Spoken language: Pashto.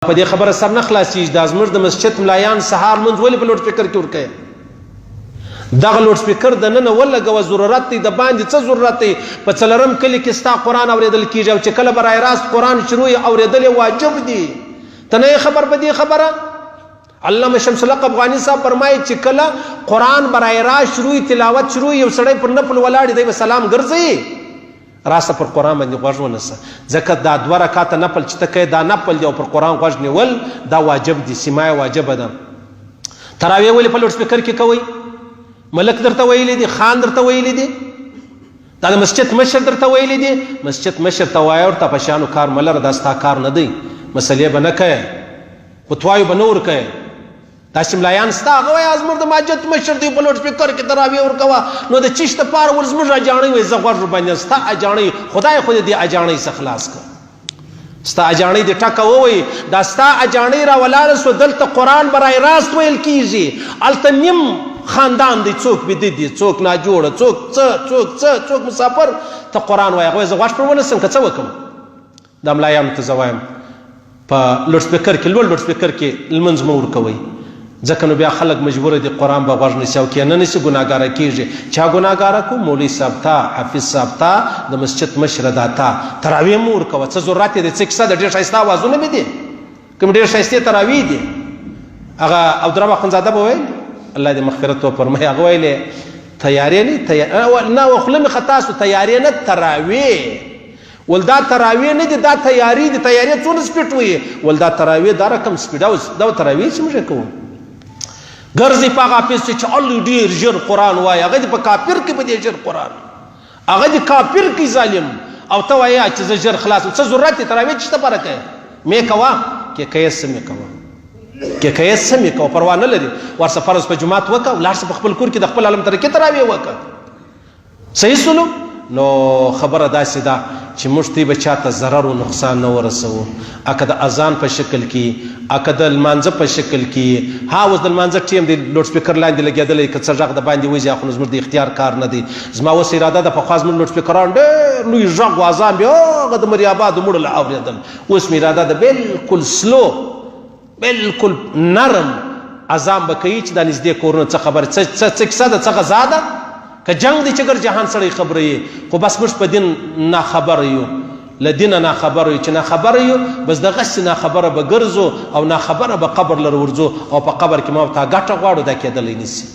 په دې خبره سر نه خلاصیږي، دا زموږ د مسجد ملایان سهار لمونځ ولې په لوډ سپیکر کې ورکوي؟ دغه لوډ سپیکر د ننه ولګوه، ضرورت دی، د باندې څه ضرورت دی؟ په څلورم کلي کې ستا قرآن اورېدل کېږي او چې کله برای راست قرآن شروع یې اورېدل یې واجب دي. ته نه یې خبر په دې خبره؟ علامه شمس الحق افغاني صاحب فرمایي چې کله قرآن برای راست شروع تلاوت شروع یو سړی پر نفل ولاړ دی به سلام ګرځي. راسه پر قرآن باندې غوږ ونیسه، ځکه دا دوه رکعته نفل چې ته کوې دا نفل دی او پر قرآن غوږ نیول دا واجب دی، سماع واجبه ده. تراویح ولې په لوډ سپیکر کې کوئ؟ ملک درته ویلي دي، خان درته ویلي دي، دا د مسجد مشر درته ویلي دي. مسجد مشر ته وایه ورته په شانو کار مه لره، دا ستا کار نه دی، مسلې به نه کوې، فتوایو به نه ورکوې. داسې ملایان ستا هغه وایي زموږ د ماجت مشر دی په لوډ سپیکر کې تراویح ورکوه، نو د چیش دپاره ور زموږ اجاڼۍ وایي زه غوږ ورباندې ستا اجاڼۍ خدای خو دې دې اجاڼۍ څخه خلاص کړه، ستا اجاڼۍ دې ټکه ووایي، دا ستا اجاڼۍ را ولاړه سوه، دلته قرآن برای راست ویل کیږي، هلته نیم خاندان دی، څوک بیده دي، څوک ناجوړه، څوک څه، څوک څه، څوک مسافر، ته قرآن وایه. هغه وایي زه غوږ پر ونیسم که څه وکړم؟ دا ملایانو ته زه وایم په لوډسپیکر کې، لوړ لوډسپیکر کې لمونځ مه ورکوئ، ځکه نو بیا خلک مجبور دي قرآن به غوږ نیسي او که نه نیسي ګناهګاره کیږي. چا ګناهګاره کو؟ مولوي صاحب تا، حافظ صاحب تا، د مسجد مشره دا تا. تراویح مه ورکوه، څه ضرورت یې دی؟ څه کیسه ده؟ ډېر ښایسته اوازونه مې دي، کوم ډېر ښایستې تراویح دي. هغه عبدالرب اخندزاده به ویل، الله دې مغفرت وفرمایي، هغه ویلې تیارې نه نه خوله مې خطا سو، تیارې نه تراویح. ول دا تراوی نه دي، دا تیاری دي. تیاری څونه سپیډ وي؟ ول دا تراوی دا رقم سپیډ او دا تراوی چې موږ کوو. ګرځي په هغه حافظ چې الله ډیر ژر قرآن وایي، هغه دې په کافر کې په دې ژر قرآن، هغه دې کافر کې ظالم، او ته وایې چې زه ژر خلاص. څه ضرورت دی تراوی چې ته پاره کوې؟ مې کوه کې کوې، څه مې کوه کې کوې، څه مې کوه، پروا نه لري. ورسه فرض په جومات وکړه، ولاړ شه په خپل کور کې د خپل عالم ترکې تراوی وکړه. صحیح سولو؟ نو خبره داسې ده چې موږ تی به چاته ضرر او نقصان نه ورسوو، اکه د اذان په شکل کې، اکه د لمانځه په شکل کې. ها اوس د لمانځه ټیم دی، لوډ سپیکر لاندې لګېدلی، که څه غږ د باندې وځي خو نو زموږ د اختیار کار نه دی. زما اوس اراده ده، پخوا زموږ لوډ سپیکران ډېر لوی غږ و، اذان بیا هغه د مري ابادو مړو له اورېدل. اوس مې اراده ده بالکل سلو، بالکل نرم اذان به کوي چې دا نږدې کورونه څه خبره، څه څه څه کیسه ده، څه غزا ده، که جنګ دی چې ګر جهان سړی خبروي. خو بس موږ په دین ناخبره یو، له دینه ناخبره یو، چې ناخبره یو بس دغسې ناخبره به ګرځو او ناخبره به قبر لره ورځو او په قبر کې ما او تا ګټه غواړو، دا کېدلی نشي.